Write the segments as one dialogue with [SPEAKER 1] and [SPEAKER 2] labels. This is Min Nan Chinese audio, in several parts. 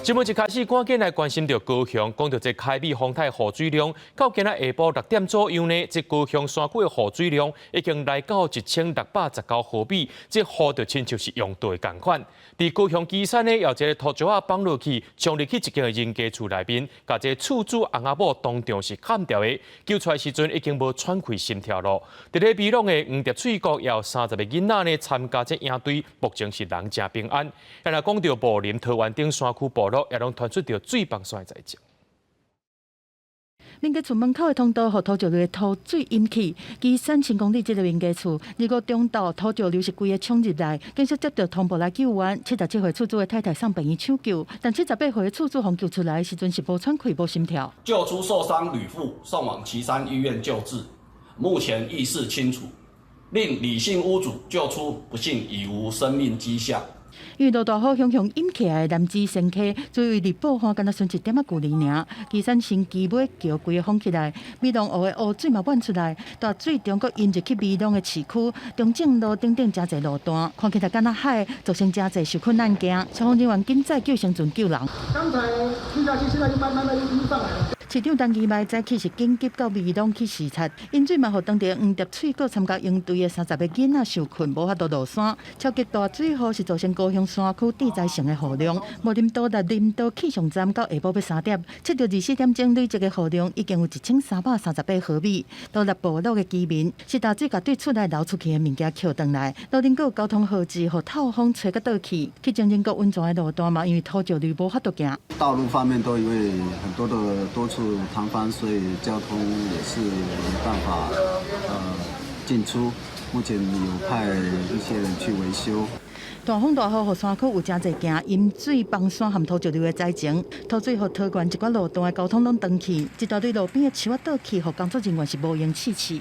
[SPEAKER 1] 節目一開始，趕緊來關心著高雄，講著這開美風台雨水量，到今仔下晡6點左右呢，這高雄山區的雨水量已經來到1619毫米，這雨就親像是用刀的仝款。佇高雄旗山呢，有一个土石仔崩落去，衝入去一間人家厝內面，共這厝主翁仔某當場是砍掉的，救出來時陣已經無喘氣心跳囉。佇咧美濃的黃蝶翠谷，有30個囡仔呢參加這營隊，目前是人誠平安。若講著武林桃園頂山區部落，也攏傳出著水崩山的災情。
[SPEAKER 2] 民家厝門口的通道，予土石流的土水淹去。旗山新公里這个民家厝，25中晝土石流是規个衝入來，警察接到通報來救援。77歲厝主的太太送病院搶救，但78歲的厝主予救出來時陣是無喘氣、無心跳。
[SPEAKER 3] 救出受傷女婦，送往旗山醫院救治，目前意識清楚。另李姓屋主救出，不幸已無生命跡象。
[SPEAKER 2] 因為落大雨，雄雄淹起來的楠梓仙溪，水位佇報岸，敢若賰一點仔距離爾。旗山新基尾橋規个封起來，美濃湖的湖水嘛滿出來，大水中閣淹入去美濃的市區，中正路等等誠濟路段，看起來敢若海，造成誠濟受困難驚。消防人員緊載救生船救人。
[SPEAKER 4] 剛才推下去，現在就慢慢慢慢上來了。
[SPEAKER 2] 市長陳其邁早起是緊急到美濃去視察，淹水嘛，予當地黃蝶翠谷參加營隊的30個囡仔受困，無法度落山。超級大水雨是造成高雄山區致災性的雨量，武林都立林道氣象站到下晡欲3點，測著24點鐘累積的雨量已經有1338毫米。都立部落的居民是大水共對厝內流出去的物件抾轉來，路頂閣有交通號誌予透風吹甲倒去，去情人谷溫泉的路段嘛，因為土石流無法度行。
[SPEAKER 5] 道路方面都因為很多的多處塌方，所以交通也是沒辦法進出。目前有派一些人去維修。
[SPEAKER 2] 大風大雨，予山區有誠濟件淹水、崩山和土石流的災情，土水予桃園一寡路段的交通攏斷去，一大堆路邊的樹仔倒去，予工作人員是無閒試試。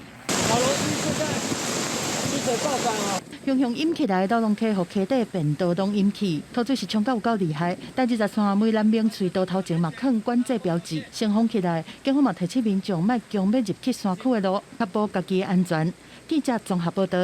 [SPEAKER 6] 老羅現在積水爆漲啊！
[SPEAKER 2] 雄雄淹起來的荖濃溪，予溪底便道攏淹去，土水是衝到有夠厲害。但23美蘭明翠道頭前嘛囥管制標誌，先封起來，警方嘛提醒民眾莫強欲入去山區的路，確保家己的安全。記者綜合報道。